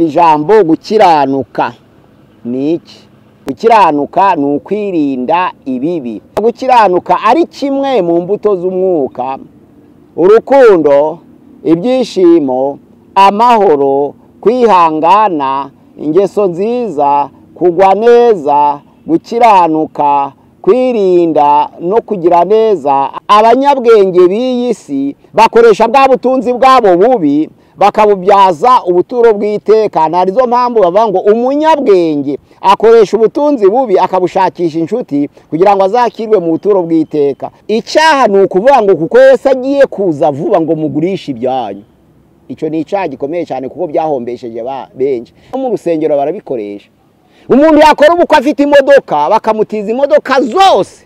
Ijambo gukiranuka ni iki? Gukiranuka ni ukwirinda ibibi. Gukiranuka ari kimwe mu mbuto z'umwuka: urukundo, ibyishimo, amahoro, kwihangana, ingeso nziza, kugwa neza, gukiranuka, kwirinda no kugira neza. Abanyabwenge b'iyi si bakoresha bwa butunzi bwabo bubi bakabubyaza ubuturo bw'iteka. Narizo mpamvu bavuga ngo umunyabwenge akoresha ubutunzi bubi akabushakisha inshuti kugira ngo azakirwe mu buturo bw'iteka. Icyaha ni ukuvuga ngo kuko Yesu agiye kuza vuba ngo mugurishe ibyanyu. Icyo ni icyaha gikomeye cyane kuko byahombesheje benshi. No mu rusengero barabikoresha. Umuntu yakora ubukwe afite imodoka bakamutiza imodoka zose,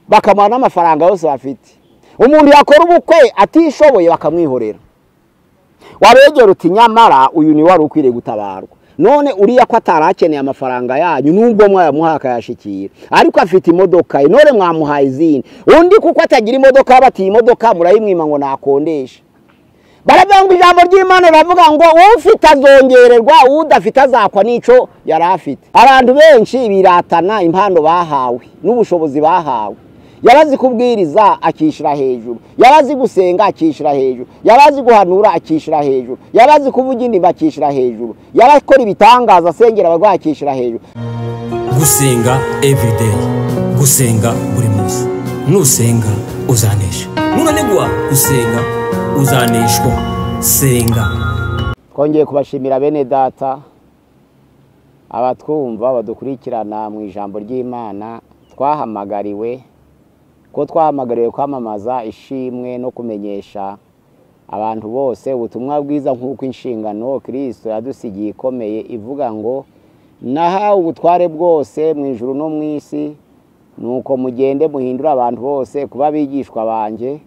bakamuha n'amafaranga yose bafite. Umuntu yakora ubukwe atishoboye bakamwihorera. Wabegera uti nyamara uyu ni wari ukwiriye gutabarwa, none uriya ko atarakeneye amafaranga yanyu nubwo mwayamuha akayashikira, ariko afite imodoka ye, none mwamuhaye izindi. Undi kuko atagira imodoka bati imodoka murayimwima ngo nakondeshe. Baravuga ngo ijambo ry'Imana riravuga ngo ufite azongererwa, udafite azakwa n'ico yari afite. Abantu benshi biratana impano bahawe n'ubushobozi bahawe. Yarazi kubwiriza akishira hejuru, yarazi gusenga akishira hejuru, yarazi guhanura akishira hejuru, yarazi kuvuga indimi akishira hejuru, yarakora ibitangaza asengera abarwayi akishira hejuru. Gusenga everyday, gusenga buri munsi. Nusenga uzanesha, nunanigwa gusenga uzaneshwa. Senga. Twongeye kubashimira bene data abatwumva badukurikirana mu ijambo ry'Imana. Twahamagariwe ko twahamagariwe kwamamaza ishimwe no kumenyesha abantu bose ubutumwa bwiza, nk'uko inshingano Kristo yadusigiye ikomeye ivuga ngo nahawe ubutware bwose mu ijuru no mu isi, nuko mugende muhindura abantu bose kuba abigishwa banjye.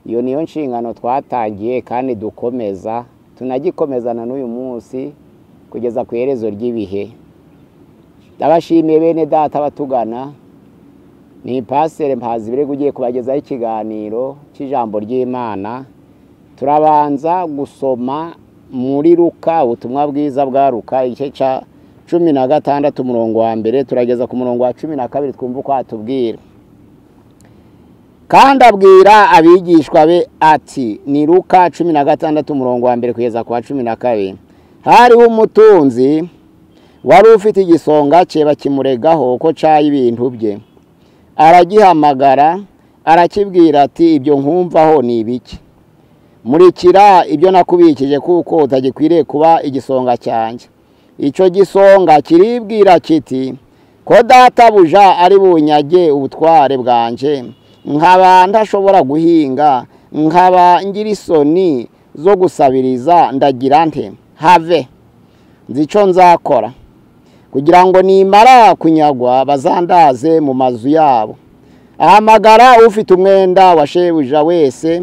Iyo niyo nshingano twatangiye kandi dukomeza, tunagikomezana n'uyu munsi kugeza ku iherezo ry'ibihe. Ndabashimiye bene data batugana. Ni Pasiteri Mpazibirego ugiye kubagezaho ikiganiro cy'ijambo ry'Imana. Turabanza gusoma muri Luka, ubutumwa bwiza bwa Luka, igice cya 16 umurongo wa 1 turageza ku murongo wa 12, twumva uko atubwira. Kandi abwira abigishwa be ati, ni Luka 16 umurongo wa 1 kugeza ku wa 12. Hariho umutunzi wari ufite igisonga cye, bakimuregaho ko caye ibintu bye. Aragihamagara arakibwira ati, ibyo nkumvaho ni ibiki? Murikira ibyo nakubikije kuko utagikwiriye kuba igisonga cyanjye. Icyo gisonga kiribwira kiti, ko databuja ari bunyage ubutware bwanje, nkaba ntashobora guhinga, nkaba ngira isoni zo gusabiriza, ndagira nte? Have nzi icyo nzakora kugira ngo nimara kunyagwa bazandaze mu mazu yabo. Ahamagara ufite umwenda wa shebuja wese,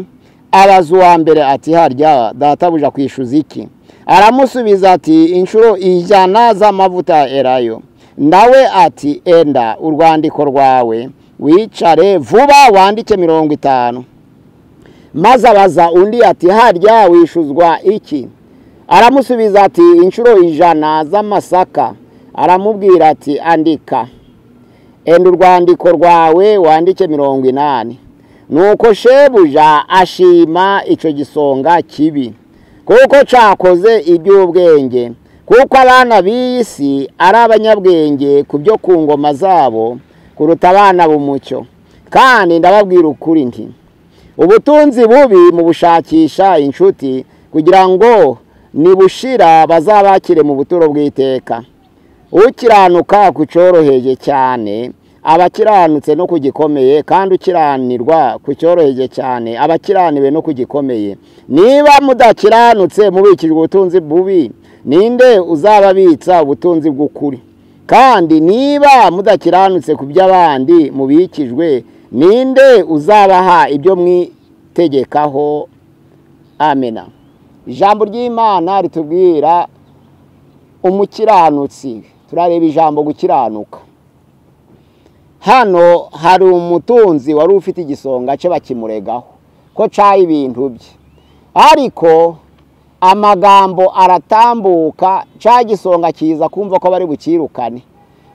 abaza uwa mbere ati, harya databuja kwishyuza iki? Aramusubiza ati, inshuro 100 z'amavuta ya elayo. Nawe ati, enda urwandiko rwawe wicare vuba wandike 50. Maze abaza undi ati, harya wishuzwa iki? Aramusubiza ati, inshuro 100 z'amasaka. Aramubwira ati, andika, enda urwandiko rwawe wandike 80. Nuko shebuja ashima icyo gisonga kibi, kuko cyakoze iby'ubwenge, kuko abana b'iyi si ari abanyabwenge ku byo ku ngoma zabo kuruta abana b'umucyo. Kandi ndababwira ukuri nti, ubutunzi bubi mu bushakisha inshuti, kugira ngo nibushira bazabakire mu buturo bw'iteka. Ukiranuka ku cyoroheje cyane abakiranutse no ku gikomeye, kandi ukiranirwa ku cyoroheje cyane abakiraniwe no ku gikomeye. Niba mudakiranutse mubikijwe ubutunzi bubi, ninde uzababitsa ubutunzi bw'ukuri? Kandi niba mudakiranutse ku by'abandi mubikijwe, ninde uzabaha ibyo mwitegekaho? Amena. Ijambo ry'Imana ritubwira umukiranutsi. Turareba ijambo gukiranuka. Hano hari umutunzi wari ufite igisonga cye bakimuregaho ko caye ibintu bye, ariko Amagambo aratambuka, cya gisonga kiza kumva ko bari bukirukane.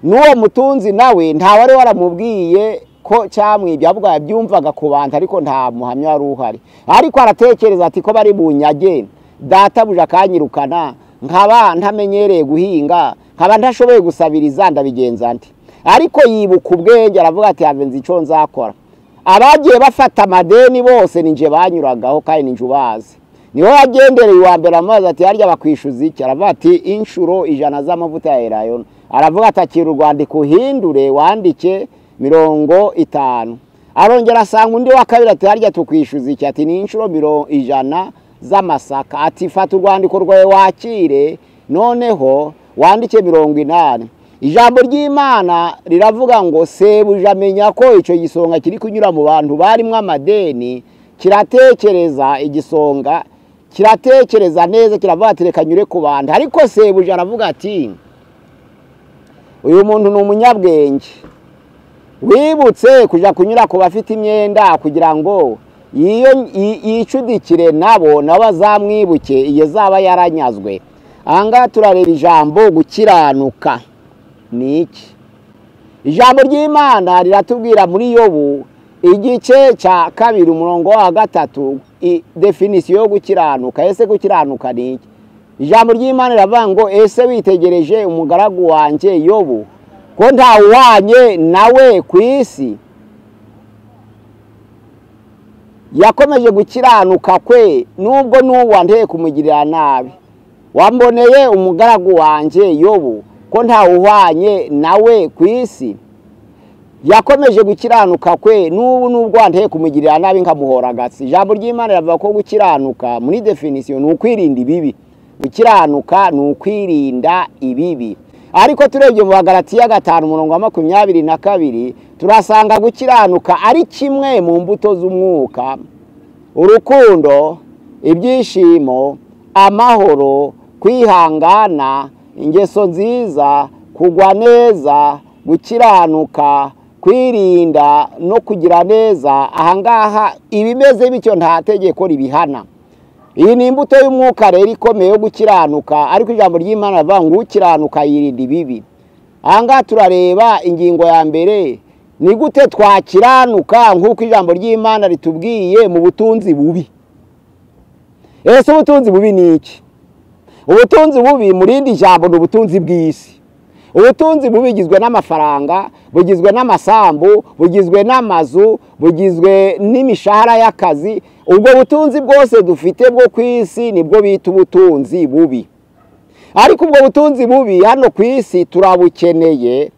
N'uwo mutunzi nawe nta wari waramubwiye ko cyamwibye, ahubwo yabyumvaga ku bantu, ariko nta muhamya wari uhari. Ariko aratekereza ati ko bari bunyage, databuja akanyirukana, nkaba ntamenyereye guhinga, nkaba ntashoboye gusabiriza, ndabigenza nte? Ariko yibuka ubwenge, aravuga ati have nzi icyo nzakora. Abagiye bafata amadeni bose ninje banyuragaho, kandi ninje ubazi. Niho yagendereye uwa mbere amazi ati harya bakwishyuza iki? Aravuga ati inshuro 100 z'amavuta ya elayono. Aravuga ati akira urwandiko uhindure wandike 50. Arongera asanga undi wa kabiri ati harya tukwishyuza iki? Ati ni inshuro 100 z'amasaka. Ati fata urwandiko rwawe wakire, noneho wandike 80. Ijambo ry'Imana riravuga ngo sebuja amenya ko icyo gisonga kiri kunyura mu bantu barimo amadeni, kiratekereza igisonga, kiratekereza neza, kiravuga ati reka nyure ku bantu. Ariko sebuja aravuga ati uyu muntu ni umunyabwenge, wibutse kuja kunyura ku bafite imyenda kugira ngo yicudikire nabo, nabo bazamwibuke iyo zaba yaranyazwe. Ahangaha turareba ijambo gukiranuka ni iki. Ijambo ry'Imana riratubwira muri Yobu igice cya 2 umurongo wa 3, definisiyo yo gukiranuka. Ese gukiranuka ni iki? Ijambo ry'Imana riravuga ngo ese witegereje umugaragu wanjye Yobu, ko ntawuhwanye nawe ku isi? Yakomeje gukiranuka kwe nubwo n'ubu wanteye kumugirira nabi. Wamboneye umugaragu wanjye Yobu, ko ntawuhwanye nawe ku isi? Yakomeje gukiranuka kwe n'ubu nubwo wanteye kumugirira nabi nkamuhora agatsi. Ijambo ry'Imana riravuga ko gukiranuka muri definisiyo ni ukwirinda ibibi. Gukiranuka ni ukwirinda ibibi. Ariko turebye mu Bagalatiya 5 umurongo wa 22, turasanga gukiranuka ari kimwe mu mbuto z'umwuka: urukundo, ibyishimo, amahoro, kwihangana, ingeso nziza, kugwa neza, gukiranuka, kwirinda no kugira neza. Ahangaha ibimeze bityo nta tegeko ribihana. Iyi ni imbuto y'umwuka rero ikomeye yo gukiranuka. Ariko ijambo ry'Imana rivuga ngo ukiranuka yirinda ibibi. Ahangaha turareba ingingo ya mbere, ni gute twakiranuka nk'uko ijambo ry'Imana ritubwiye mu butunzi bubi. Ese ubutunzi bubi ni iki? Ubutunzi bubi mu rindi jambo ni ubutunzi bw'isi. Ubutunzi bubi bugizwe n'amafaranga, bugizwe n'amasambu, bugizwe n'amazu, bugizwe n'imishahara y'akazi. Ubwo butunzi bwose dufite bwo ku isi nibwo bita ubutunzi bubi. Ariko ubwo butunzi bubi hano ku isi turabukeneye,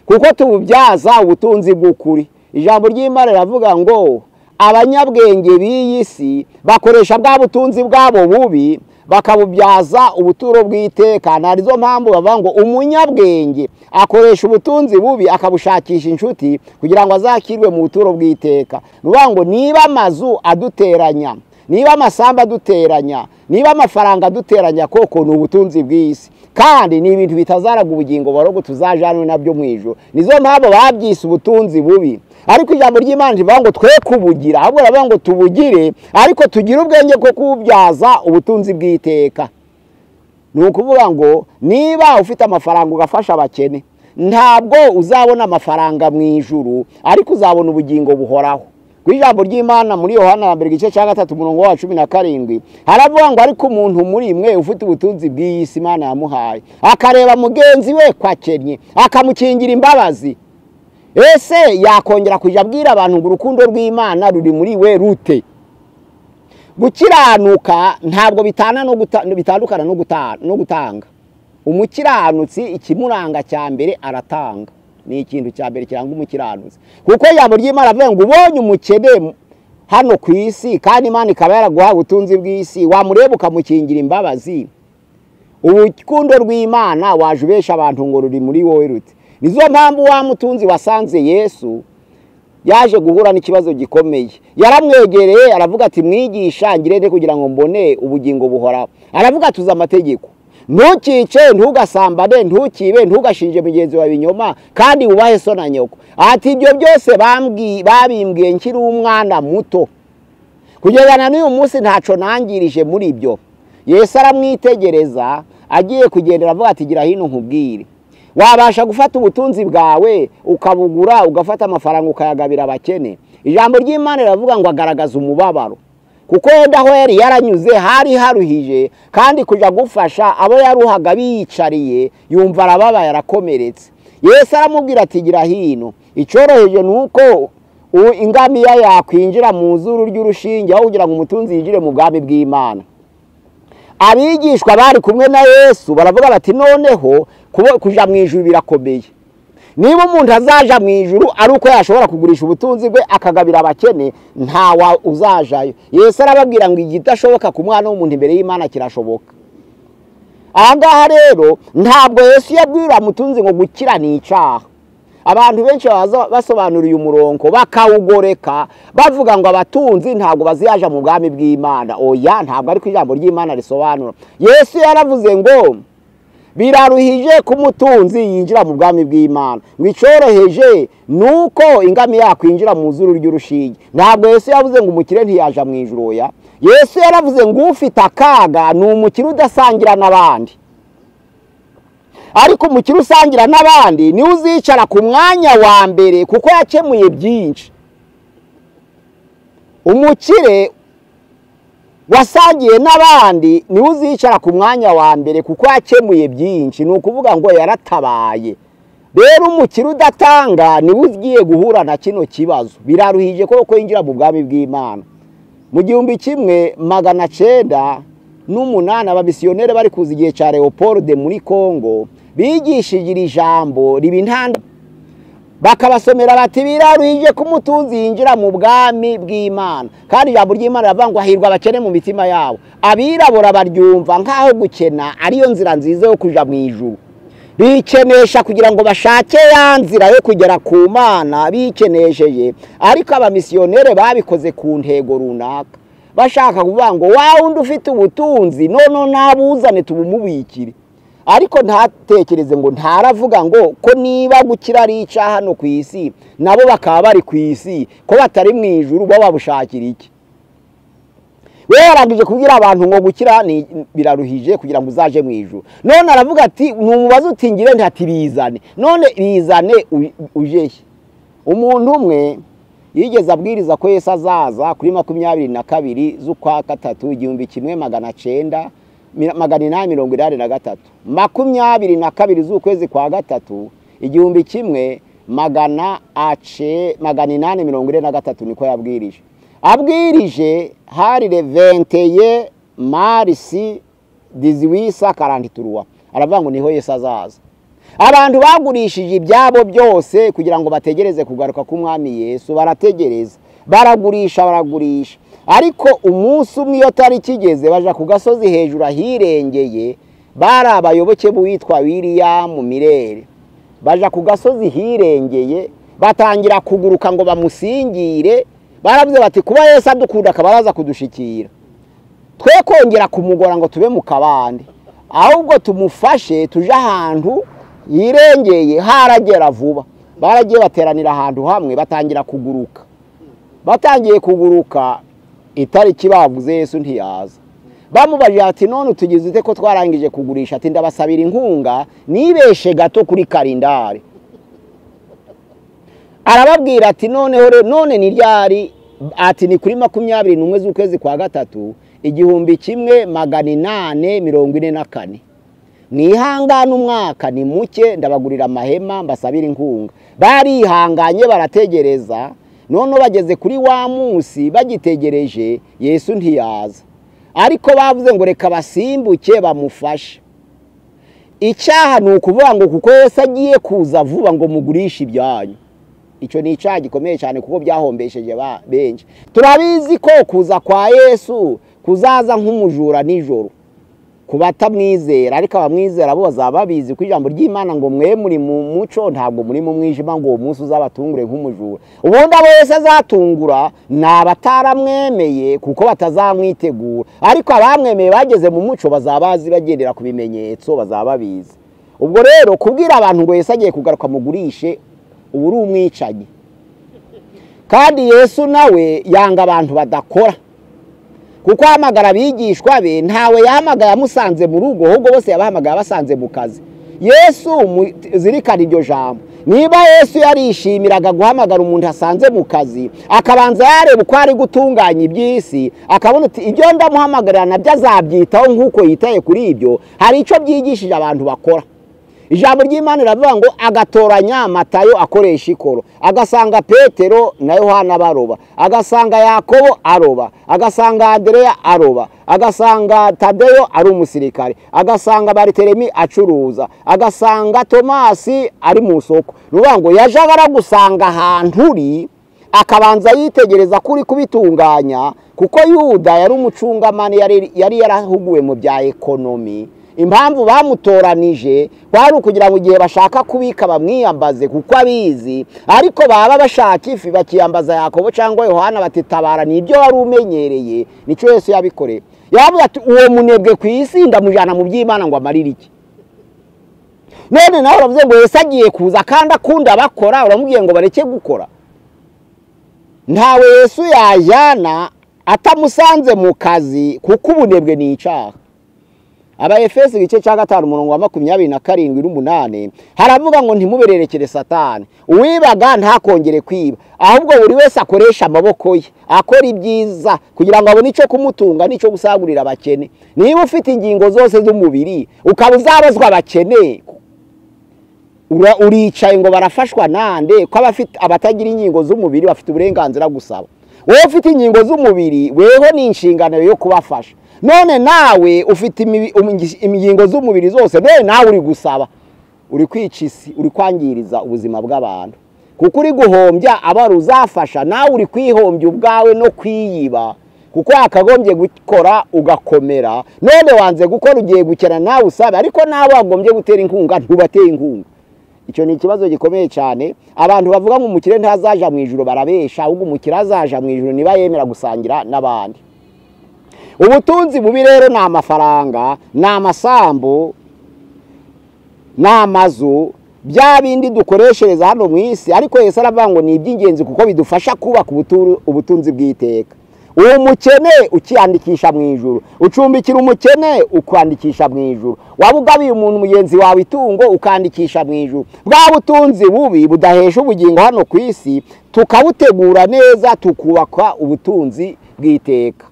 kuko tububyaza ubutunzi bw'ukuri. Ijambo ry'Imana riravuga ngo abanyabwenge b'iyi si bakoresha bwa butunzi bwabo bubi bakabubyaza ubuturo bw'iteka. Narizo mpamvu bavuga ngo umunyabwenge akoresha ubutunzi bubi akabushakisha inshuti kugira ngo azakirwe mu buturo bw'iteka. Nuvuga ngo niba amazu aduteranya, niba amasambu aduteranya, niba amafaranga aduteranya, koko ni ubutunzi bw'isi, kandi ni ibintu bitazaraga ubugingo barogo tuzajanwe nabyo mu ijuru. Nizo mpamvu babyise ubutunzi bubi. Ariko ijambo ry'Imana rivuga ngo twe kubugira, ahubwo rivuga ngo tubugire, ariko tugire ubwenge bwo kububyaza ubutunzi bw'iteka. Ni ukuvuga ngo niba ufite amafaranga ugafasha abakene, ntabwo uzabona amafaranga mu ijuru, ariko uzabona ubugingo buhoraho. Ku ijambo ry'Imana muri Yohana wa mbere igice cya 3 umurongo wa 17 haravuga ngo ariko umuntu muri mwe ufite ubutunzi bw'iyi si Imana yamuhaye, akareba mugenzi we kwakennye, akamukingira imbabazi, ese yakongera kujya abwira abantu ngo urukundo rw'Imana ruri muri we rute? Gukiranuka ntabwo bitana no bitandukana no gutanga. Umukiranutsi ikimuranga cya mbere aratanga. Ni ikintu cya mbere kiranga umukiranutsi, kuko ijambo ry'Imana avuga ngo ubonye umukene hano ku isi kandi Imana ikaba yaraguha ubutunzi bw'isi, wamureba ukamukingira imbabazi, urukundo rw'Imana waje ubesha abantu ngo ruri muri wowe rute? Nizo mpamvu wa mutunzi wasanze Yesu yaje guhura n'ikibazo gikomeye. Yaramwegereye aravuga ati mwigisha, ngirente kugira ngo mbone ubugingo buhoraho. Aravuga tuza amategeko: ntukice, ntugasambane, ntukibe, ntugashinje mugenzi wawe ibinyoma, kandi wubahe so na nyoko. Ati ibyo byose babimbwiye nkiri umwana muto, kugeza na n'uyu munsi ntaco nangirije muri ibyo. Yesu aramwitegereza agiye kugendera avuga ati gira hino nkubwire, wabasha gufata ubutunzi bwawe ukabugura ugafata amafaranga ukayagabira abakene? Ijambo ry'Imana riravuga ngo agaragaza umubabaro, kuko wenda aho yari yaranyuze hari haruhije, kandi kuja gufasha abo yaruhaga biyicariye yumva arababaye arakomeretse. Yesu aramubwira ati gira hino, icyoroheje ni uko ingamiya yakwinjira mu zuru ry'urushinge aho kugira ngo umutunzi yinjire mu bwami bw'Imana. Abigishwa bari kumwe na Yesu baravuga bati noneho kuja mu ijuru birakomeye. Niba umuntu azaja mu ijuru ari uko yashobora kugurisha ubutunzi bwe akagabira abakene, ntawa uzajayo. Yesu arababwira ngo igidashoboka ku mwana w'umuntu imbere y'Imana kirashoboka. Aha ngaha rero ntabwo Yesu yabwira mutunzi ngo gukira ni icyaha. Abantu benshi basobanura uyu murongo bakawugoreka bavuga ngo abatunzi ntabwo baziyaja mu bwami bw'Imana. Oya, ntabwo ariko ijambo ry'Imana risobanura. Yesu yaravuze ngo biraruhije ku mutunzi yinjira mu bwami bw'Imana, ngo icyoroheje nuko ingamiya yakwinjira mu zuru ry'urushinge. Ntabwo Yesu yavuze ngo umukire ntiyaja mu ijuru. Oya, Yesu yaravuze ngo ufite akaga ni umukire udasangira n'abandi, ariko umukire usangira n'abandi niwe uzicara ku mwanya wa mbere kuko yakemuye byinshi. Umukire wasangiye n'abandi niwe uzicara ku mwanya wa mbere kuko yakemuye byinshi, ni ukuvuga ngo yaratabaye. Rero umukire udatanga niwe ugiye guhura na kino kibazo. Biraruhije koko yinjira mu bwami bw'Imana. Mu 1908 abamisiyoneri bari kuza igihe cya Leopold muri Kongo bigishije iri jambo riba intanda, bakabasomera bati biraruhije ko umutunzi yinjira mu bwami bw'Imana. Kandi ijambo ry'Imana riravuga ngo hahirwa abakene mu mitima yabo. Abirabura baryumva nkaho gukena ariyo nzira nziza yo kuja mu ijuru, bikenesha kugira ngo bashake ya nzira yo kugera ku Mana bikenesheje. Ariko abamisiyoneri babikoze ku ntego runaka, bashaka kuvuga ngo wa wundi ufite ubutunzi none nabuzane tubumubikire. Ariko ntatekereze ngo ntaravuga ngo ko niba gukira ari icyaha hano ku isi nabo bakaba bari ku isi, ko batari mu ijuru bo babushakira iki? We yarangije kubwira abantu ngo gukira ni biraruhije kugira ngo uzaje mu ijuru, none aravuga ati numubaze uti ngire ntati bizane, none bizane ujeye. Umuntu umwe yigeze abwiriza ko Yesu azaza kuri 22 z'ukwa 3 1983, 22 z'ukwezi kwa 3 1843 niko yabwirije. Abwirije hari le 21 mars 1843, aravuga ngo niho Yesu azaza. Abantu bagurishije ibyabo byose kugira ngo bategereze kugaruka k'umwami Yesu, barategereza, baragurisha, baragurisha. Ariko umunsi umwe iyo tariki igeze baja ku gasozi hejuru ahirengeye, bari abayoboke b'uwitwa William Mirere. Baja ku gasozi hirengeye batangira kuguruka ngo bamusingire. Baravuze bati kuba Yesu adukunda akaba araza kudushikira, twe kongera kumugora ngo tube mu kabande, ahubwo tumufashe tuje ahantu yirengeye haragera vuba. Baragiye bateranira ahantu hamwe batangira kuguruka. Batangiye kuguruka itariki bavuze Yesu ntiyaza. Bamubajije ati none utugize ute ko twarangije kugurisha? Ati ndabasabira inkunga nibeshe gato kuri kalendari. Arababwira ati noneho none ni ryari? Ati ni kuri 21 z'ukwezi kwa 3 1844. Mwihangane umwaka ni muke, ndabagurira amahema mbasabira inkunga. Barihanganye barategereza, none bageze kuri wa munsi bagitegereje Yesu ntiyaza. Ariko bavuze ngo reka basimbuke bamufashe. Icyaha ni ukuvuga ngo kuko Yesu agiye kuza vuba ngo mugurishe ibyanyu. Icyo ni icyaha gikomeye cyane kuko byahombesheje benshi. Turabizi ko kuza kwa Yesu kuzaza nk'umujura nijoro ku batamwizera, ariko abamwizera bo bazaba babizi ko ijambo ry'Imana ngo mwe muri mu muco ntabwo muri mu mwijima, ngo uwo munsi uzabatungure nk'umujura. Ubundi abo Yesu azatungura ni abataramwemeye kuko batazamwitegura, ariko abamwemeye bageze mu muco bazaba bazi bagendera ku bimenyetso, bazaba babizi. Ubwo rero kubwira abantu ngo Yesu agiye kugaruka mugurishe, ubu uri umwicanyi. Kandi Yesu nawe yanga abantu badakora. Kuko ahamagara abigishwa be ntawe yahamagaye amusanze mu rugo, ahubwo bose yabahamagaye abasanze mu kazi. Yesu zirikana iryo jambo. Niba Yesu yarishimiraga guhamagara umuntu asanze mu kazi, akabanza yareba uko ari gutunganya iby'isi, akabona ati ibyo ndamuhamagarira nabyo azabyitaho nk'uko yitaye kuri ibyo, hari icyo byigishije abantu bakora. Ijambo ry'Imana riravuga ngo agatoranya Matayo akoresha ikoro, agasanga Petero na Yohana baroba, agasanga Yakobo aroba, agasanga Andereya aroba, agasanga Tadeyo ari umusirikare, agasanga Bariteremi acuruza, agasanga Tomasi ari mu soko. Nuvuga ngo yajaga aragusanga ahantu uri, akabanza yitegereza kuri kubitunganya, kuko Yuda yari umucungamani, yari yarahuguwe mu bya ekonomi. Impamvu bamutoranije kwari ukugira ngo igihe bashaka kubika bamwiyambaze kuko abizi, ariko baba bashaka ifi bakiyambaza Yakobo cyangwa Yohana batitabara nibyo wari umenyereye. Nicyo Yesu yabikoreye. Yavuze ati uwo munebwe ku isi ndamujana mu by'Imana ngo amarire iki? None nawe uravuze ngo Yesu agiye kuza kandi akunda bakora, uramubwiye ngo bareke gukora. Ntawe Yesu yajyana atamusanze mu kazi, kuko ubunebwe ni icyaha. Abaefeso igice cya 5 umurongo wa 27 n'umunane haravuga ngo ntimubererekere Satani. Uwibaga ntakongere kwiba, ahubwo buri wese akoresha amaboko ye akora ibyiza kugira ngo abone icyo kumutunga n'icyo gusagurira abakene. Niba ufite ingingo zose z'umubiri ukaba uzabazwa abakene, uricaye ngo barafashwa nande? Ko abafite abatagira ingingo z'umubiri bafite uburenganzira gusaba. Wowe ufite ingingo z'umubiri weho ni inshingano yo kubafasha. None nawe ufite ingingo z'umubiri zose, none nawe uri gusaba, uri kwica isi, uri kwangiriza ubuzima bw'abantu, kuko uri guhombya abari uzafasha, nawe uri kwihombya ubwawe no kwiyiba, kuko wakagombye gukora ugakomera, none wanze gukora ugiye gukena nawe usaba, ariko nawe wagombye gutera inkunga ntubateye inkunga. Icyo ni ikibazo gikomeye cyane. Abantu bavuga ngo umukire ntazaja mu ijuru barabesha, ahubwo umukire azaja mu ijuru niba yemera gusangira n'abandi. Ubutunzi bubi rero ni amafaranga, ni amasambu, ni amazu, bya bindi dukoreshereza hano mu isi, ariko Yesu aravuga ngo ni iby'ingenzi kuko bidufasha kubaka ubutunzi bw'iteka. Uwo mukene ukiyandikisha mu ijuru, ucumbikira umukene ukandikisha mu ijuru, waba ugabiye umuntu mugenzi wawe itungo ukandikisha mu ijuru. Bwa butunzi bubi budahesha ubugingo hano ku isi tukabutegura neza tukubaka ubutunzi bw'iteka.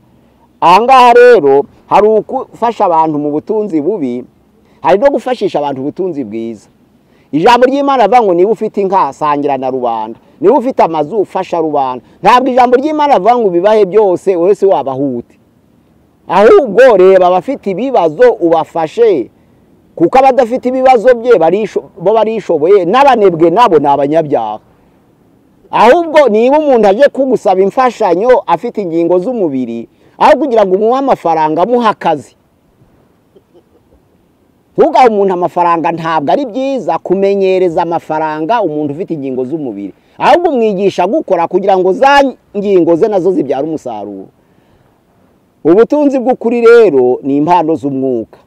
Ahangaha rero hari ugufasha abantu mu butunzi bubi, hari no gufashisha abantu ubutunzi bwiza. Ijambo ry'Imana rivuga ngo niba ufite inka sangira na rubanda, niba ufite amazu ufasha rubanda. Ntabwo ijambo ry'Imana rivuga ngo ubibahe byose wese wabahute, ahubwo reba abafite ibibazo ubafashe, kuko abadafite ibibazo bye bo barishoboye, n'abanebwe nabo ni abanyabyaha. Ahubwo niba umuntu aje kugusaba imfashanyo afite ingingo z'umubiri, aho kugira ngo umuhe amafaranga amuha akazi. Ntugahe umuntu amafaranga, ntabwo ari byiza kumenyereza amafaranga umuntu ufite ingingo z'umubiri, ahubwo umwigisha gukora kugira ngo za ngingo ze nazo zibyare umusaruro. Ubutunzi bw'ukuri rero ni impano z'umwuka.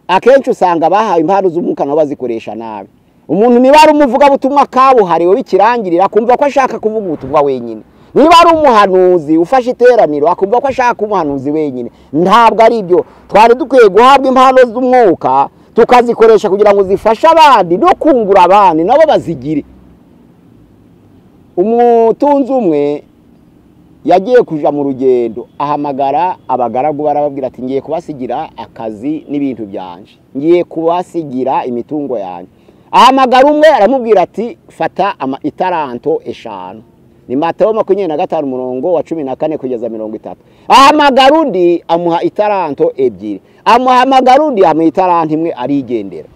Akenshi usanga abahawe impano z'umwuka nabo bazikoresha nabi. Umuntu niba ari umuvugabutumwa kabuhariwe bikirangirira akumva ko ashaka kuvuga ubutumwa wenyine. Niba ari umuhanuzi ufashe iteraniro akumva ko ashaka umuhanuzi wenyine. Ntabwo ari ibyo. Twari dukwiye guhabwa impano z'umwuka tukazikoresha kugira ngo zifashe abandi no kungura abandi nabo bazigire. Umutunzi umwe yagiye kuja mu rugendo, ahamagara abagaragu barababwira ati ngiye kubasigira akazi n'ibintu byanje, ngiye kubasigira imitungo yanjye. Ahamagara umwe aramubwira ati fata itaranto 5. Ni Matayo 25 umurongo wa 14 kugeza 30. Ahamagara undi amuha itaranto 2. Amuhamagara undi amuha itaranto 1 arigendera.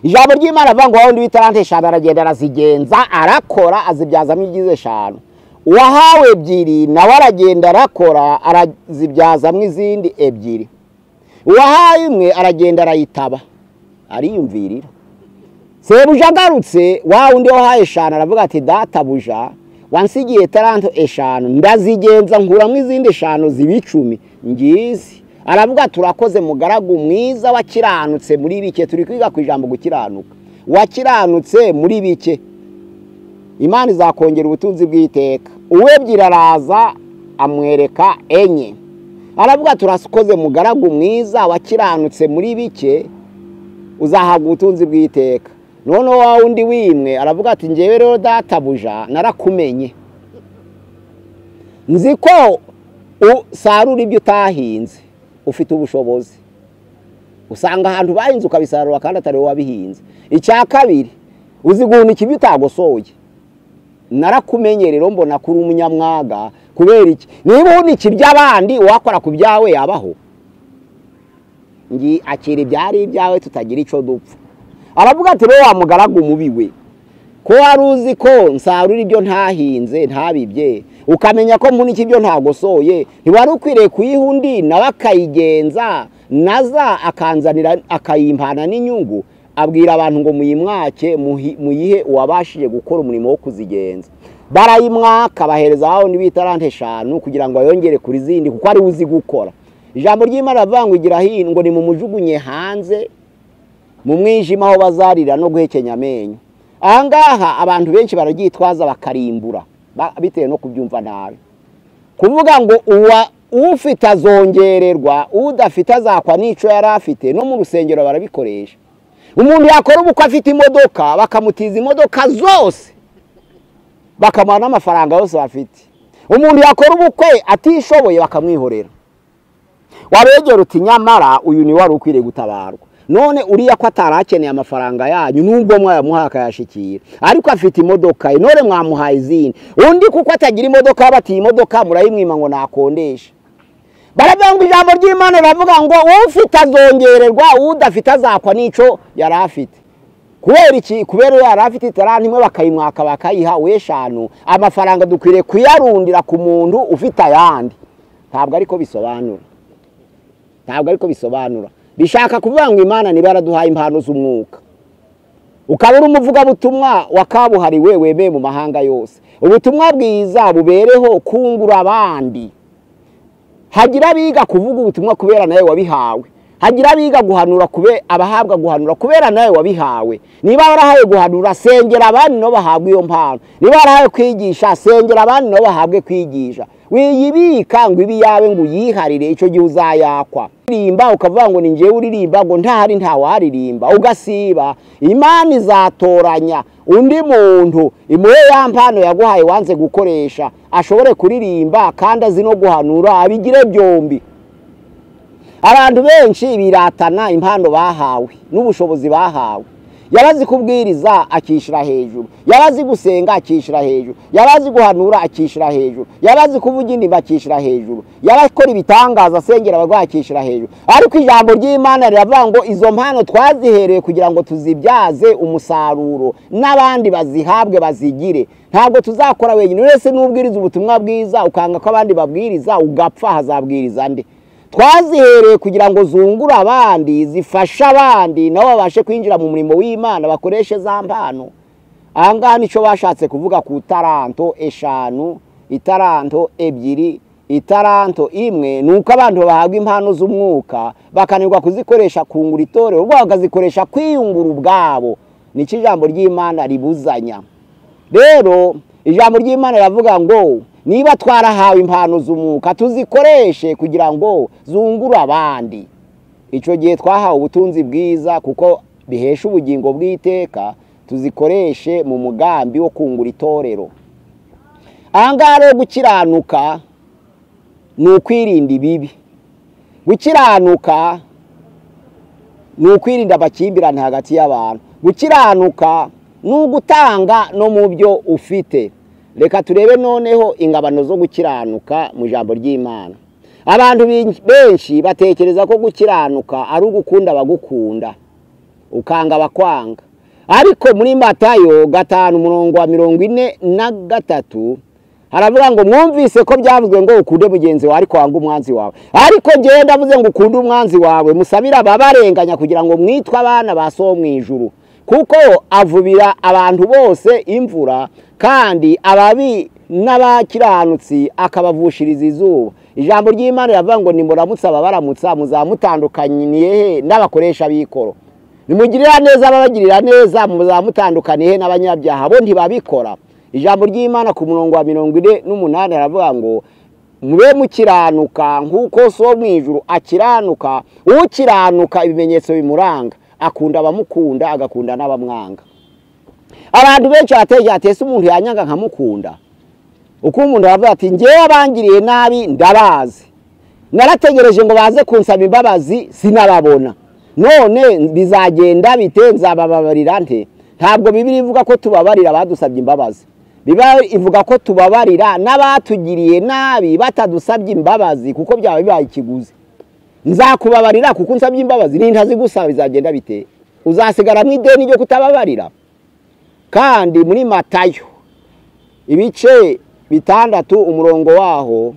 Ijambo ry'Imana rivuga ngo wundi w'itaranto 5 aragenda arazigenza arakora azibyazamo igize 5. Uwahawe 2 nawe aragenda arakora arazibyazamo izindi 2. Uwahawe 1 aragenda arayitaba ariyumvirira. Sebuja agarutse wa wundi wahaye 5 aravuga ati databuja wansigiye taranto 5 ndazigenza nkuramo izindi 5 ziba 10 ngizi. Aravuga turakoze mugaragu mwiza wakiranutse muri bike. Turi kwiga ku ijambo gukiranuka. Wakiranutse muri bike, Imana izakongera ubutunzi bw'iteka. Uwebye araza amwereka 4. Aravuga turakoze mugaragu mwiza wakiranutse muri bike, uzahabwa ubutunzi bw'iteka. None wa wundi wimwe aravuga ati njyewe rero databuja narakumenye, nzi ko usarura ibyo utahinze, ufite ubushobozi, usanga ahantu bahinze ukabisarura kandi atari wowe wabihinze. Icya kabiri, uzi guhunika ibyo utagosoye, narakumenye rero mbona kuri umunyamwaga. Kubera iki? Niba uhunika iby'abandi uwakora ku byawe yabaho. Ngi akira ibyari ibyawe tutagira icyo dupfa. Aravuga ati rero wa mugaragu mubi we, ko wari uzi ko nsarura ibyo ntahinze ntabibye, ukamenya ko mpunika ibyo ntagosoye, ntiwari ukwiriye kuyiha undi nawe akayigenza, naza akanzanira akayimpana n'inyungu? Abwira abantu ngo muyimwake muyihe uwabashije gukora umurimo wo kuzigenza. Barayimwaka bahereza aho n'ibitarante 5 kugira ngo ayongere kuri zindi, kuko ari uzi gukora. Ijambo ry'Imana rivuga ngo igira hino ngo nimumujugunye hanze mu mwijima aho bazarira no guhekenya amenyo. Ahangaha abantu benshi bararyitwaza bakarimbura bitewe no kubyumva nabi. Kuvuga ngo ufite azongererwa, udafite azakwa n'ico yari afite, no mu rusengero barabikoresha. Umuntu yakora ubukwe afite imodoka bakamutiza imodoka zose, bakamuha n'amafaranga yose bafite. Umuntu yakora ubukwe atishoboye bakamwihorera. Wabegera uti nyamara uyu ni wari ukwiriye gutabarwa, none uriya ko atarakeneye amafaranga yanyu nubwo mwayamuha akayashikira, ariko afite imodoka ye, none mwamuhaye izindi. Undi kuko atagira imodoka bati imodoka murayimwima ngo nakondeshe. Baravuga ngo ijambo ry'Imana riravuga ngo ufite azongererwa, udafite azakwa n'ico yari afite. Kubera iki? Kubera yari afite itaranti imwe bakayimwaka bakayiha 5. Amafaranga dukwiriye kuyarundira ku muntu ufite ayandi. Ntabwo ariko bisobanura, ntabwo ariko bisobanura. Bishaka kuvuga ngo Imana niba yaraduhaye impano z'umwuka, ukaba uri umuvugabutumwa wakabuhariwe wemeye mu mahanga yose, ubutumwa bwiza bubereho kungura abandi. Hagira abiga kuvuga ubutumwa kubera nawe wabihawe, hagira abiga guhanura kube abahabwa guhanura kubera nawe wabihawe. Niba warahawe guhanura, sengera abandi no bahabwe iyo mpano. Niba warahawe kwigisha, sengera abandi no bahabwe kwigisha. Wiyibika ngo ibi yawe ngo uyiharire, icyo gihe uzayakwa. Uririmba ukavuga ngo ni njyewe uririmba, ngo ntahari ntawaririmba, ugasiba. Imana izatoranya undi muntu imuhe ya mpano yaguhaye wanze gukoresha, ashobore kuririmba kandi azi no guhanura, abigire byombi. Abantu benshi biratana impano bahawe n'ubushobozi bahawe. Yarazi kubwiriza akishira hejuru, yarazi gusenga akishira hejuru, yarazi guhanura akishira hejuru, yarazi kuvuga indimi akishira hejuru, yarakora ibitangaza asengera abarwayi akishira hejuru. Ariko ijambo ry'Imana riravuga ngo izo mpano twazihereye kugira ngo tuzibyaze umusaruro n'abandi bazihabwe bazigire. Ntabwo tuzakora wenyine. Wese n'ubwiriza ubutumwa bwiza ukanga ko abandi babwiriza ugapfa, hazabwiriza nde? Twazihereye kugira ngo zungure abandi, zifashe abandi nabo babashe kwinjira mu murimo w'Imana, bakoreshe za mpano. Ahangaha nico bashatse kuvuga ku taranto 5, itaranto 2, itaranto 1, nuko abantu bahabwa impano z'umwuka bakanirwa kuzikoresha kungura itorero, ubwo bakazikoresha kwiyungura ubwabo. Nico ijambo ry'Imana ribuzanya. Rero ijambo ry'Imana riravuga ngo niba twarahawe impano z'umwuka tuzikoreshe kugira ngo zungure abandi. Icyo gihe twahawe ubutunzi bwiza kuko bihesha ubugingo bw'iteka, tuzikoreshe mu mugambi wo kungura itorero. Ahangaha rero gukiranuka ni ukwirinda ibibi, gukiranuka ni ukwirinda amakimbirane hagati y'abantu, gukiranuka ni ugutanga no mu byo ufite. Reka turebe noneho ingabano zo gukiranuka mu ijambo ry'Imana. Abantu benshi batekereza ko gukiranuka ari ugukunda abagukunda ukanga abakwanga, ariko muri Matayo 5:43 haravuga ngo mwumvise ko byavuzwe ngo ukunde mugenzi wawe ariko wanga umwanzi wawe. Ariko njyewe ndavuze ngo ukunde umwanzi wawe, musabira ababarenganya kugira ngo mwitwe abana ba So mu ijuru, kuko avubira abantu bose imvura kandi ababi n'abakiranutsi akabavushiriza izuba. Ijambo ry'Imana riravuga ngo nimuramutsa ababaramutsa muzamutandukaniye he n'abakoresha b'ikoro, nimugirira neza ababagirira neza muzamutandukaniye he n'abanyabyaha, bo ntibabikora. Ijambo ry'Imana ku murongo wa 48 riravuga ngo Mube mukiranuka nk'uko so mu ijuru akiranuka. Ukiranuka ibimenyetso bimuranga, akunda abamukunda agakunda n'abamwanga. Abantu benshi bateje atese umuntu yanyanga nkamukunda. Uko umuntu aravuga ati njyewe abangiriye nabi ndabazi, narategereje ngo baze kunsaba imbabazi sinababona, none bizagenda bite? Nzabababarira nte? Ntabwo Bibiliya ivuga ko tubabarira abadusabye imbabazi. Bibiliya ivuga ko tubabarira n'abatugiriye nabi batadusabye imbabazi, kuko byaba bibaye ikiguzi. Nzakubabarira kuko unsabye imbabazi, nintazigusaba bizagenda bite? Uzasigara mu ideni ryo kutababarira. Kandi muri Matayo ibice 6 umurongo waho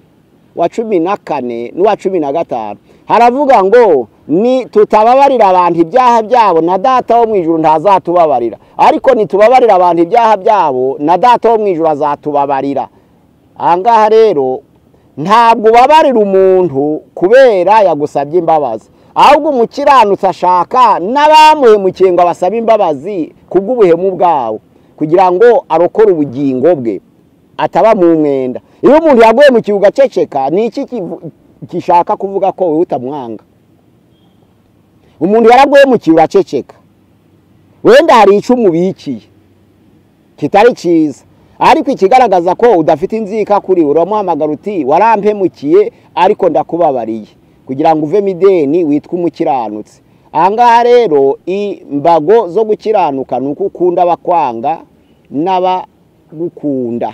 wa 14 n'uwa 15 haravuga ngo ni tutababarira abantu ibyaha byabo na Data wo mu ijuru ntazatubabarira, ariko nitubabarira abantu ibyaha byabo na Data wo mu ijuru azatubabarira. Ahangaha rero ntabwo ubabarira umuntu kubera yagusabye imbabazi, ahubwo umukiranutsi ashaka n'abamuhemukiye ngo abasabe imbabazi kubw'ubuhemu bwabo, kugira ngo arokore ubugingo bwe ataba mu mwenda. Iyo umuntu yaguye mu kibuga ceceka, ni iki gishaka kuvuga ko wowe utamwanga? Umuntu yaraguye mu kibuga ceceka, wenda hari icyo umubikiye kitari cyiza, ariko ikigaragaza ko udafite inzika kuri uramuhamagara uti warampemukiye ariko ndakubabariye, kugira ngo uve mu ideni witwe umukiranutsi. Ahangaha rero imbago zo gukiranuka ni uko ukunda abakwanga n'abagukunda.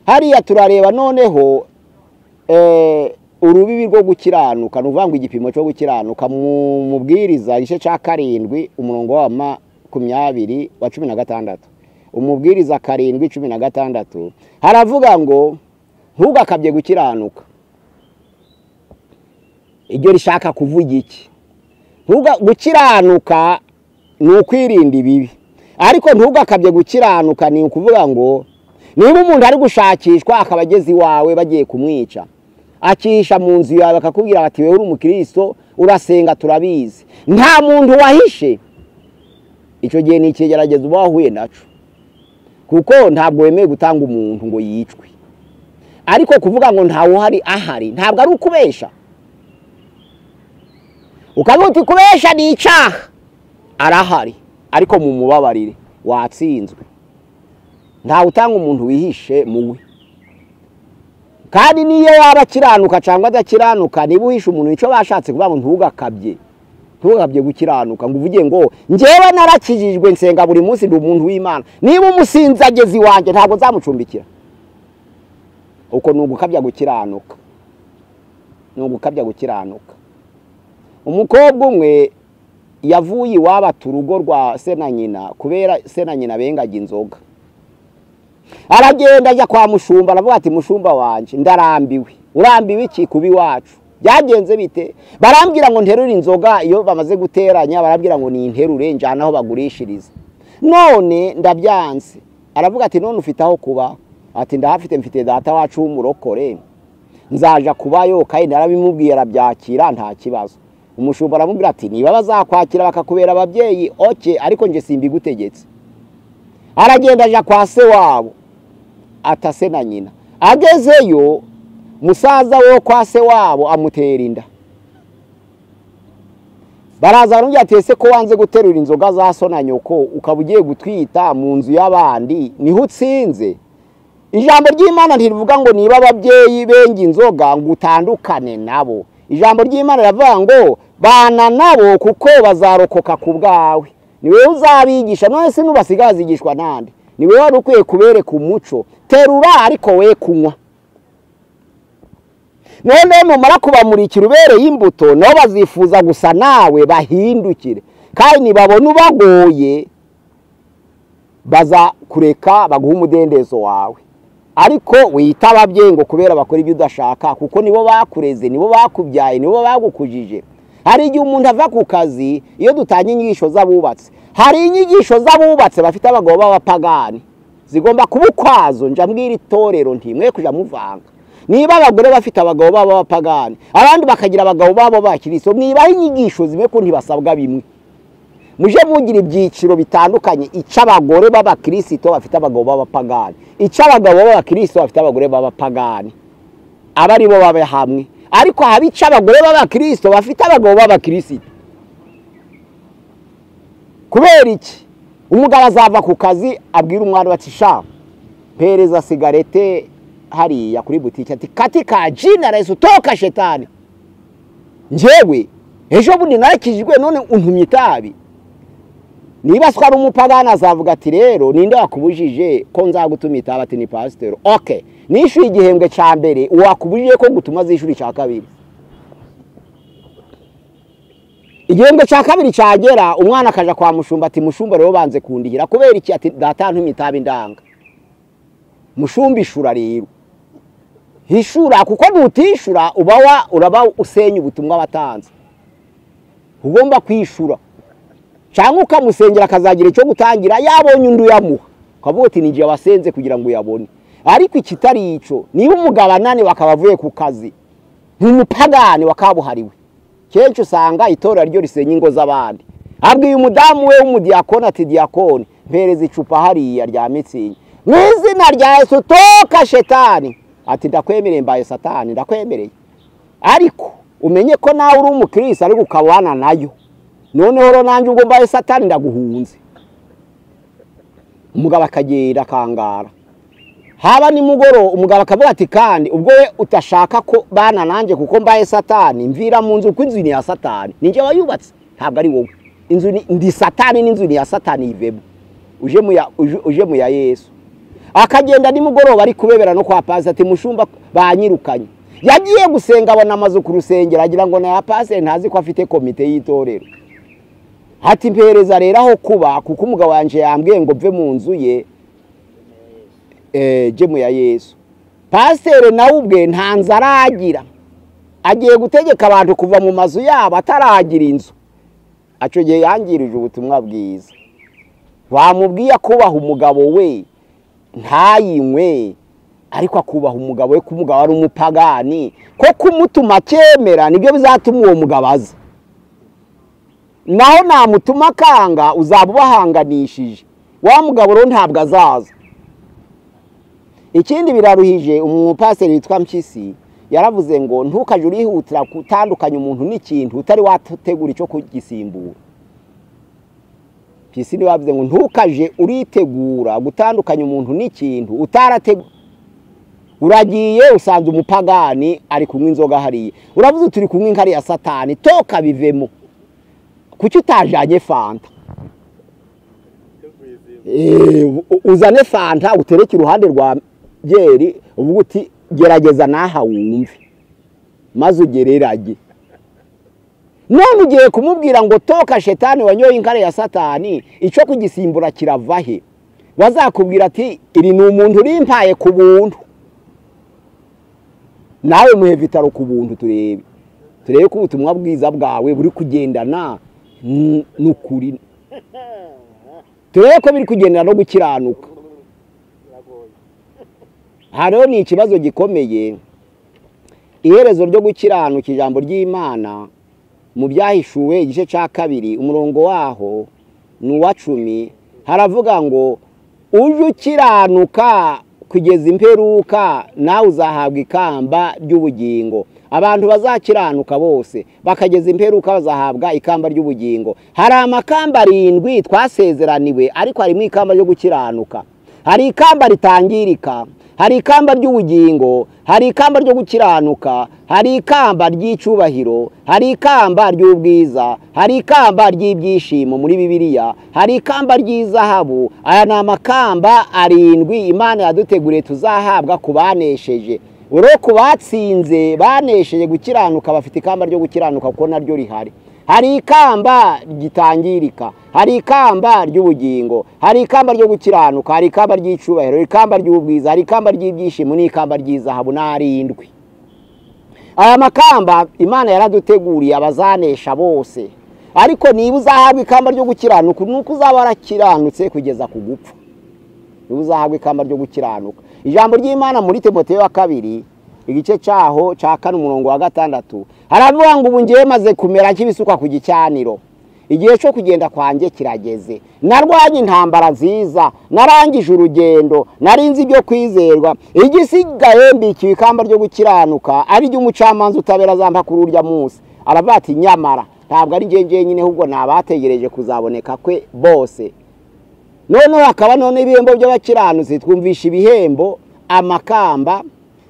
Hariya turareba noneho urubibi rwo gukiranuka, ni ukuvuga ngo igipimo cyo gukiranuka mu Mubwiriza igice cya 7 umurongo wa 20 wa 16. Umubwiriza 7:16 haravuga ngo ntugakabye gukiranuka. Iryo rishaka kuvuga iki? Gukiranuka ni ukwirinda ibibi, ariko ntugakabye gukiranuka ni ukuvuga ngo niba umuntu ari gushakishwa akaba ageze iwawe bagiye kumwica, akisha mu nzu yawe bakakubwira bati wewe uri umukristo urasenga turabizi, nta muntu wahishe, icyo gihe ni ikigeragezo uba wahuye naco, kuko ntabwo wemeye gutanga umuntu ngo yicwe. Ariko kuvuga ngo ntawe uhari ahari ntabwo ari ukubesha. Ukavuga uti kubesha ni icyaha, arahari ariko mu mubabarire watsinzwe. Ntawe utanga umuntu wihishe muwe. Kandi niyo waba akiranuka cyangwa adakiranuka, niba uhishe umuntu icyo bashatse kuvuga ngo ntugakabye, ntugakabye gukiranuka ngo uvuge ngo njyewe narakijijwe nsenga buri munsi ndi umuntu w'Imana, niba umusinzi ageze iwanjye ntabwo nzamucumbikira. Uko ni ugukabya gukiranuka, ni ugukabya gukiranuka. Umukobwa umwe yavuye iwabo ata urugo rwa se na nyina kubera se na nyina bengaga inzoga. Aragenda ajya kwa mushumba aravuga ati mushumba wanje ndarambiwe. Urambiwe iki? Kuba iwacu. Byagenze bite? Barambwira ngo nterure inzoga, iyo bamaze guteranya barambwira ngo ni interure njana aho bagurishiriza, none ndabyanze. Aravuga ati none ufite aho kuba? Ati ndahafite, mfite data wacu w'umurokore, nzaja kubayo. Kandi narabimubwiye arabyakira nta kibazo. Umushumba aramubwira ati niba bazakwakira bakakubera ababyeyi oke, ariko nje simbigutegetse. Aragenda aja kwa se wabo atase na nyina. Agezeyo musaza wo kwa se wabo amutera inda. Baraza baramubwira ati ese ko wanze guterura inzoga za so na nyoko ukaba ugiye gutwita mu nzu y'abandi niho utsinze? Ijambo ry'Imana ntirivuga ngo niba ababyeyi benga inzoga ngo utandukane nabo. Ijambo ry'Imana riravuga ngo bana nabo kuko bazarokoka ku bwawe. Ni wewe uzabigisha, none se nubasigaye zigishwa nande? Ni wewe wari ukwiye kubereka umuco. Terura ariko we kunywa. None numara kubamurikira ubereye imbuto, nabo bazifuza gusa nawe bahindukire. Kandi nibabona ubagoye baza kureka baguha umudendezo wawe. Ariko wita ababyeyi ngo kubera bakora ibyo udashaka, kuko nibo bakureze, nibo bakubyaye, nibo bagukujije. Hari igihe umuntu ava ku kazi, iyo dutanga inyigisho z'abubatse, hari inyigisho z'abubatse bafite abagabo b'abapagani zigomba kuba ukwazo. Nja mbwira itorero nti mwe kuja muvanga. Niba abagore bafite abagabo b'abapagani, abandi bakagira abagabo babo bakiriso, mwibaha inyigisho zimwe ko ntibasabwa bimwe. Muje mugira ibyiciro bitandukanye, ic'abagore b'abakristo bafite abagabo b'abapagani, ic'abagabo b'abakristo bafite abagore b'abapagani. aba ari bo babe hamwe. Ariko habica abagore b'abakristo bafite abagabo b'abakristo. Kubera iki? Umugabo azava ku kazi abwira umwana ati sha mpereza sigarete hariya kuri butike, ati katika jina la Yesu toka shetani. Njyewe ejo bundi narakijwe none untumye itabi. Niba swa ari umupagani azavuga ati rero ninde wakubujije ko nzagutuma itabi? Ati ni pasiteri. Okay, nishyuye igihembwe cya mbere, uwakubujije ko gutuma azishyura icya kabiri. Igihembwe cya kabiri cyagera umwana akaja kwa mushumba ati mushumba rero banze kundihira. Kubera iki? Ati data ntumye itabi ndanga. Mushumba ishura rero, hishura, kuko nutishura uba uraba usenya ubutumwa batanze. Ugomba kwishura cyangwa ukamusengera akazagira icyo gutangira yabonye undi uyamuha, ukavuga uti ninjye wasenze kugira ngo uyabone. Ariko ikitari ico, niba umugabo ananiwe akaba avuye ku kazi nk'umupagani wakabuhariwe, kenshi usanga itora ryo risenya ingo z'abandi. Abwiye umudamu we w'umudiyakoni ati diyakoni mpereza icupa hariya rya mitsingi, mu izina rya Yesu toka shetani. Ati ndakwemereye mbaye satani, ndakwemereye, ariko umenye ko nawe uri umukristo ariko ukabana nayo. Noneho rero nanjye ubwo mbaye satani ndaguhunze. Umugabo akagenda akangara. Haba nimugoro umugabo akavuga ati kandi ubwo we utashaka ko bana nanjye kuko mbaye satani, mvira mu nzu kuko inzu ni ya satani, ninjye wayubatse ntabwo ari wowe. Inzu ndi satani n'inzu ni ya satani ivemo, uje mu ya Yesu. Akagenda nimugoroba ari kubebera no kwa pastor ati mushumba banyirukanye. Yagiye gusenga abona amazu ku rusengero agira ngo na ya pastor ntazi ko afite komite y'itorero. Ati mpereza rero aho kuba kuko umugabo wanje yambwiye ngo mve mu nzu ye je mu ya Yesu. Pastor nawe ubwe nta nzara agira, agiye gutegeka abantu kuva mu mazu yabo ataragira inzu. Aco gihe yangirije ubutumwa bwiza. Wamubwiye kubaha umugabo we ntayinywe, ariko akubaha umugabo we ko umugabo ari umupagani, ko kumutuma akemera nibyo bizatuma uwo mugabo aza. Naho namutuma akanga uzaba ubahanganishije, wa mugabo rero ntabwo azaza. Ikindi biraruhije, umupasiteri witwa Mpyisi yaravuze ngo ntukaje urihutira gutandukanya umuntu n'ikintu utari wategura icyo kugisimbura. Mpyisi niwe wavuze ngo ntukaje uritegura gutandukanya umuntu n'ikintu utarategura. Uragiye usanze umupagani ari kunywa inzoga hariya, uravuze turi kunywa inkari ya satani, toka bivemo. Kuki utajanye fanta? Uzane fanta utereke iruhande rwa byeri uvuga uti gerageza naha wumve, maze ugererage. None ugiye kumubwira ngo toka shetani wanyoye inkari ya satani, ico kugisimbura kirava he? Bazakubwira ati iri ni umuntu urimpaye ku buntu, nawe muhe vitaro ku buntu, turebe ko ubutumwa bwiza bwawe buri kugendana n'ukuri, turebe ko biri kugendana no gukiranuka. Hariho ni ikibazo gikomeye. Iherezo ryo gukiranuka ijambo ry'Imana mu byahishuwe igice cya 2 umurongo waho ni uwa 10, haravuga ngo uje ukiranuka kugeza imperuka nawe uzahabwa ikamba ry'ubugingo. Abantu bazakiranuka bose bakageza imperuka bazahabwa ikamba ry'ubugingo. Hari amakamba 7 twasezeraniwe, ariko harimo ikamba ryo gukiranuka, hari ikamba ritangirika, hari ikamba ry'ubugingo, hari ikamba ryo gukiranuka, hari ikamba ry'icubahiro, hari ikamba ry'ubwiza, hari ikamba ry'ibyishimo muri Bibiliya, hari ikamba ry'izahabu. Aya ni amakamba 7 Imana yaduteguriye tuzahabwa kubanesheje. Uro kubatsinze banesheje gukiranuka bafite ikamba ryo gukiranuka kuko naryo rihari. Hari ikamba gitangirika, hari ikamba ry'ubugingo, hari ikamba ryo gukiranuka, hari ikamba ry'icubahiro, ikamba ry'ubwiza, hari ikamba ry'ibyishimo n'ikamba ry'izahabu n'arindwi. Aya makamba Imana yaraduteguriye abazanesha bose. Ariko niba uzahabwa ikamba ryo gukiranuka nuko uzaba warakiranutse kugeza ku gupfa. Niba uzahabwa ikamba ryo gukiranuka. Ijambo ry'Imana muri Timoteyo wa 2 igice cyaho cya 4 umurongo wa 6 haravuga ngo ubu ngiye maze kumera nk'ibisukwa ku gicaniro, Igihe cyo kugenda kwanjye kirageze, narwanye intambara nziza, narangije urugendo, narinze ibyo kwizerwa, igisigaye mbikiwe ikamba ryo gukiranuka, ari ryo umucamanza utabera azampa kuri urya munsi. Aravuga ati nyamara ntabwo ari njye njyenyine, ahubwo ni abategereje kuzaboneka kwe bose. Noneho hakaba none ibihembo by'abakiranutsi, twumvisha ibihembo amakamba.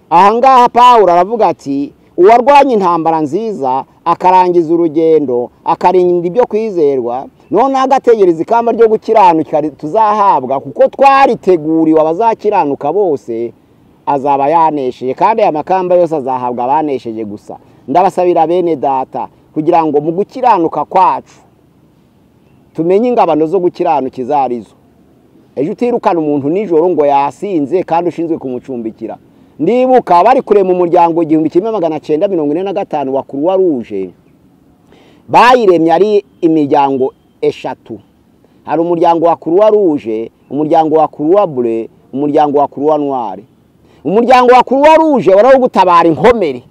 Ahangaha Pawulo aravuga ati uwarwanye intambara nziza akarangiza urugendo akarinda ibyo kwizerwa, none agategereza ikamba ryo gukiranuka tuzahabwa, kuko twariteguriwe abazakiranuka bose, azaba yanesheje. Kandi aya makamba yose azahabwa abanesheje gusa. Ndabasabira bene data kugira ngo mu gukiranuka kwacu tumenye ingabano zo gukiranuka izo arizo. Ejo utirukana umuntu nijoro ngo yasinze kandi ushinzwe kumucumbikira. Ndibuka bari kurema umuryango 1945 wa Croix Rouge, bayiremye ari imiryango 3. Hari umuryango wa Croix Rouge, umuryango wa Croix Bleue, umuryango wa Croix Noire. Umuryango wa Croix Rouge wari gutabara inkomere,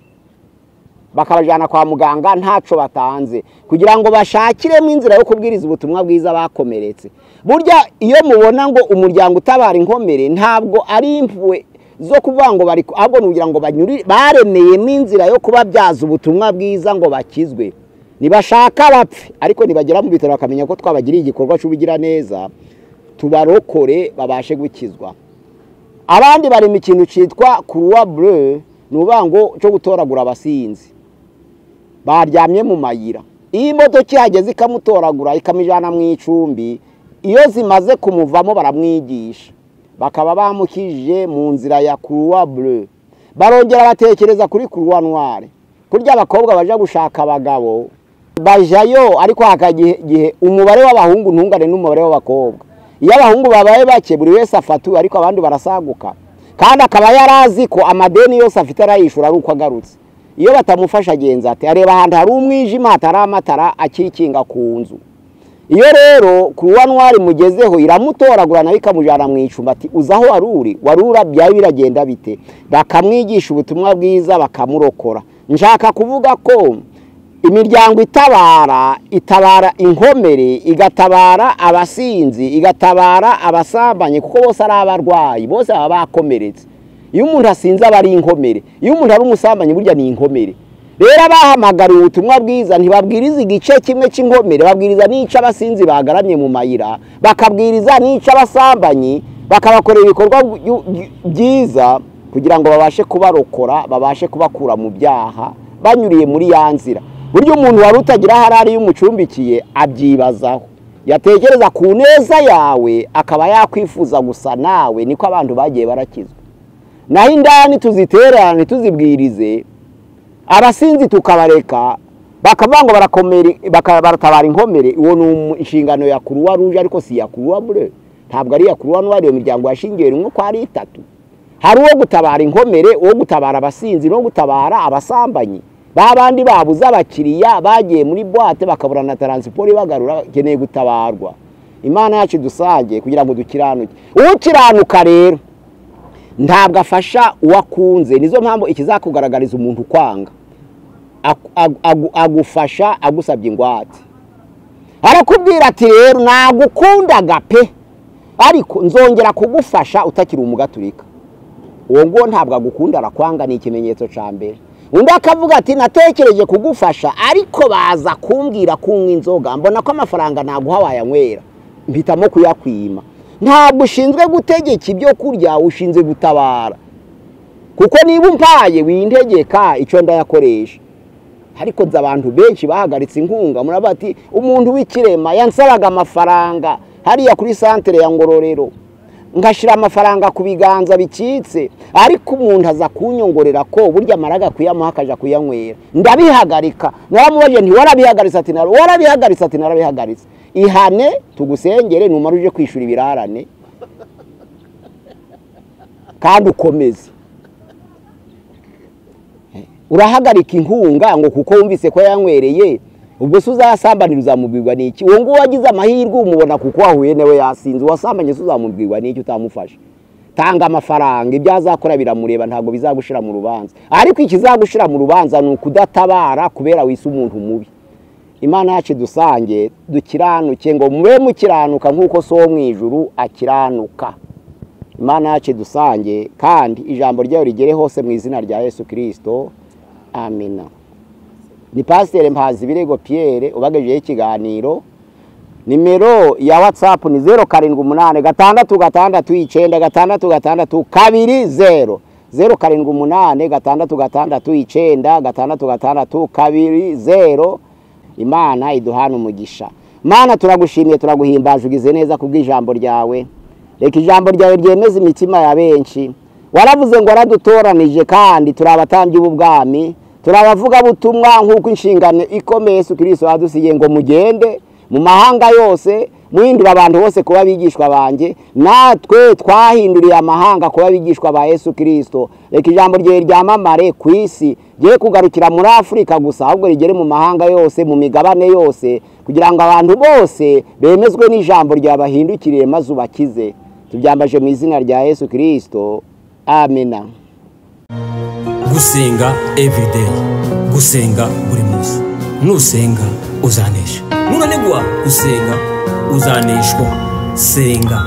bakabajana kwa muganga ntaco batanze, kugira ngo bashakiremo inzira yo kubwiriza ubutumwa bwiza bakomeretse. Burya iyo mubona ngo umuryango utabara inkomere, ntabwo ari impuwe zo kuvuga ngo bari, ahubwo nugira ngo banyuri baremeyemo inzira yo kubabyaza ubutumwa bwiza ngo bakizwe. Nibashaka bapfe, ariko nibagera mu bitaro bakamenya ko twabagiriye igikorwa cy'ubugira neza, tubarokore babashe gukizwa. Abandi bari mu kintu cyitwa Croix Bleue, nuvuga ngo cyo gutoragura abasinzi baryamye mu mayira. Iyo imodoka ihageze ikamutoragura ikamijana mu icumbi, iyo zimaze kumuvamo baramwigisha, bakaba bamukije mu nzira ya Croix Bleue. Barongera batekereza kuri Croix Noire, kurya abakobwa baje gushaka abagabo bajayo, ariko hakagihe umubare w'abahungu ntungane n'umubare w'abakobwa. Iyo abahungu babaye bake buri wese afatu, ariko abandi barasaguka, kandi akaba yarazi ko amadeni yose afite arayishura ari uko agarutse. Iyo batamufasha agenza ati areba ahantu hari umwijima hatari amatara, akikinga ku nzu. Iyo rero Croix Noire mugezeho iramutoragura nayo ikamujana mu icumbi, ati uza aho wari uri, wari urabyaye biragenda bite? Bakamwigisha ubutumwa bwiza bakamurokora. Nshaka kuvuga ko imiryango itabara, itabara inkomere, igatabara abasinzi, igatabara abasambanyi, kuko bose ari abarwayi, bose baba bakomeretse. Iyo umuntu asinze aba ari inkomere, iyo umuntu ari umusambanyi burya ni inkomere. Rero abahamagariwe ubutumwa bwiza ntibabwiriza igice kimwe cy'inkomere, babwiriza n'ico abasinzi bagaramye mu mayira, bakabwiriza n'ico abasambanyi, bakabakorera ibikorwa byiza kugira ngo babashe kubarokora, babashe kubakura mu byaha banyuriye muri ya nzira. Burya umuntu wari utagira harari y'umucumbikiye abyibazaho, yatekereza ku neza yawe akaba yakwifuza gusa nawe. Niko abantu bagiye barakizwa. Naho indani tuziterane tuzibwirize, abasinzi tukabareka bakavuga ngo barakomere, baratabara inkomere. Uwo ni inshingano ya Croix Rouge, ariko si ya Croix Bleue, ntabwo ari ya Croix Noire. Iyo miryango yashingiwe rimwe ko ari 3. Hari uwo gutabara inkomere, uwo gutabara abasinzi no gutabara abasambanyi. Babandi babuze abakiriya bagiye muri boîte bakabura na transport ibagarura, bakeneye gutabarwa. Imana yacu dusange kugira ngo dukiranuke. Ukiranuka rero ntabwo afasha uwakunze. Nizo mpamvu ikizakugaragariza umuntu kwanga, agufasha agusabye ingwate. Arakubwira ati rero nagukundaga pe, ariko nzongera kugufasha utakiri umugaturika. Uwo ngo ntabwo agukunda, arakwanga, ni ikimenyetso ca mbere. Undi akavuga ati natekereje kugufasha, ariko baza kumbwira kunywa inzoga, mbona ko amafaranga naguha wayanywera, mpitamo kuyakwima. Ntabwo ushinzwe gutegeka ibyo kurya, ushinzwe gutabara. Kuko niba umpaye wintegeka icyo ndayakoresha. Ariko nzi abantu benshi bahagaritse inkunga, muraba ati umuntu w'ikirema yansabaga amafaranga hariya kuri santere ya Ngororero, ngashira amafaranga ku biganza bicitse, ariko umuntu aza kunyongorera ko burya amaraga kuyamuha akaja kuyanywera, ndabihagarika. Naramubaje nti warabihagaritse? Ati warabihagaritse? Ati narabihagaritse. Ihane tugusengere, numara uje kwishura ibirarane kandi ukomeze. Urahagarika inkunga ngo kuko wumvise ko yanywereye, ubwo se uzasambanira uzamubwirwa n'iki? Uwo nguwo wagize amahirwe umubona kuko wahuye nawe yasinze, uwasambanye se uzamubwirwa n'iki utamufashe? Tanga amafaranga, ibyo azakora biramureba, ntabwo bizagushira mu rubanza. Ariko ikizagushira mu rubanza ni ukudatabara kubera wise umuntu mubi. Imana yacu dusange dukiranuke, ngo mube mukiranuka nk'uko so wo mu ijuru akiranuka. Imana yacu dusange kandi ijambo ryayo rigere hose mu izina rya Yesu Kristo, amina. Ni Pasiteri Mpazibirego Pierre ubagejejeho ikiganiro. Nimero ya WhatsApp ni 078 6 6 9 6 2 0 078 6 6 9 6 2 0. Imana iduhana umugisha. Mana, turagushimiye, turaguhimbaje, ugize neza kubw'ijambo ryawe. Reka ijambo ryawe ryemeze imitima ya benshi. Waravuze ngo waradutoranije kandi turi abatambyi b'ubwami, turi abavugabutumwa nk'uko inshingano ikomeye Yesu Kristo yadusigiye ngo mugende mu mahanga yose muhindura abantu bose kuba abigishwa banjye. Natwe twahinduriye amahanga kuba abigishwa ba Yesu Kristo. Reka ijambo ryawe ryamamare ku isi, rye kugarukira muri Afurika gusa, ahubwo rigere mu mahanga yose, mu migabane yose, kugira ngo abantu bose bemezwe n'ijambo ryabahindukiriye maze ubakize. Tubyambaje mu izina rya Yesu Kristo, amina. Gusenga everyday, gusenga buri munsi. Nusenga uzanesha, nunanigwa gusenga uzaneshwa. Senga.